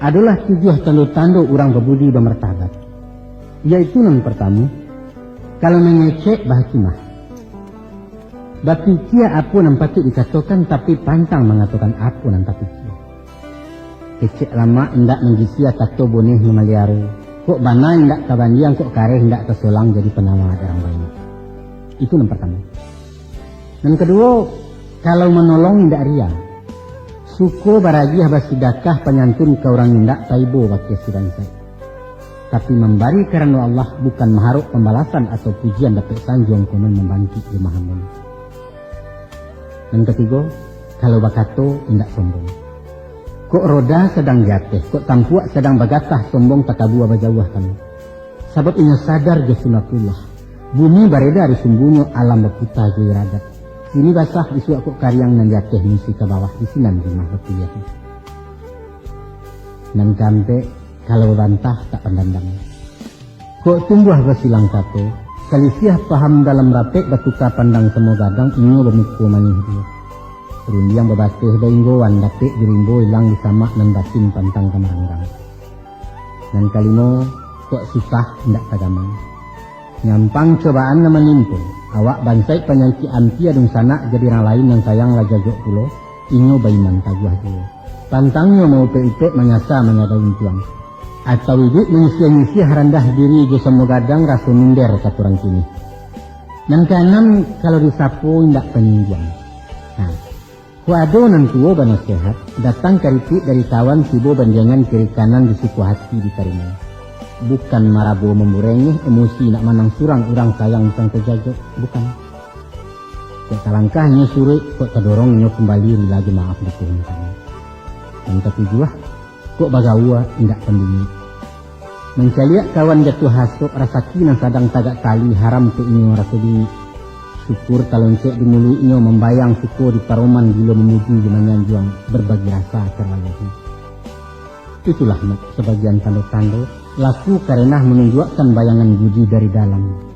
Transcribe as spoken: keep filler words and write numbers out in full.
Adolah tujuah tando-tando urang babudi bamartabat, yaitu nan partamo, kalau mangecek bahakimah. Bapikia apo nan patuik dikatokan, tapi pantang mangatokan apo nan tapikia. Kecek lamak indak manggisia, kato boneh mamaliaro. Kok bana indak tabandiang, kok kareh indak tasolang, jadi panawar urang banyak. Itu nan partamo. Nan kaduo, kalau manolong indak ria. Suko baragiah basidakah panyantun ka urang indak taibo bakeh si bansaik. Tapi mambari karano Allah, bukan maharok pambalasan atau pujian dapek sanjuang, konon mambangkik jo mahamon. Nan katigo, kalau bakato indak sombong. Kok roda sadang di ateh, kok tampuak sadang bagatah, sombong takabua bajauah kami. Sabab inyo sadar jo sunatullah. Bumi bareda di sumbunyo, alam baputa jo iradat. Sini basah, isuak kok kariang, nan di ateh musi ka bawah, di sinan jumah bakuliah. Nan kaampek, kalau babantah tak pandandam. Kok tumbuah basilang kato, salisiah paham dalam rapek, batuka pandang samo gadang, inyo bamuko manih juo. Rundiang babateh bainggoan, dapek jo rimbo, ilang di samak, nan batin pantang ka maranggang. Nan kalimo, kok susah indak tagamang. Nyampang cobaan nan manimpo, awak bansaik panyakik ampia, dunsanak jadi urang lain, nan sayang lah jajok pulo, inyo baiman taguah juo. Pantangnyo maupek-upek, manyasa manyada untuang. Atau iduik manyisiah-nyisiah, randah diri jo samo gadang, raso minder ka urang kini. Nan kaanam, kalau disapo indak panyinggiang. Nah, kok ado nan tuo banasehat, datang karitik dari kawan, tibo bandiangan kiri kanan, di suko hati ditarimo. Bukan marabo mamburengeh, emosi nak manang surang, urang sayang sangko jajok, bukan. Kok talangkah inyo suruik, kok tadorong inyo kumbali, rila jo maaf di Tuhan kami. Nan katujuah, kok bagaua indak pandingik. Mancaliak kawan jatuah hasok, rasaki nan sadang tagak tali, haram tu inyo raso bingik. Syukur taloncek di muluiknyo, mambayang suko di paroman, bilo mamuji jo manyanjuang, barbagi rasa tarwalahi. Itulah, Mak, sabagian tando-tando laku karenah, manunjuakkan bayangan budi dari dalam.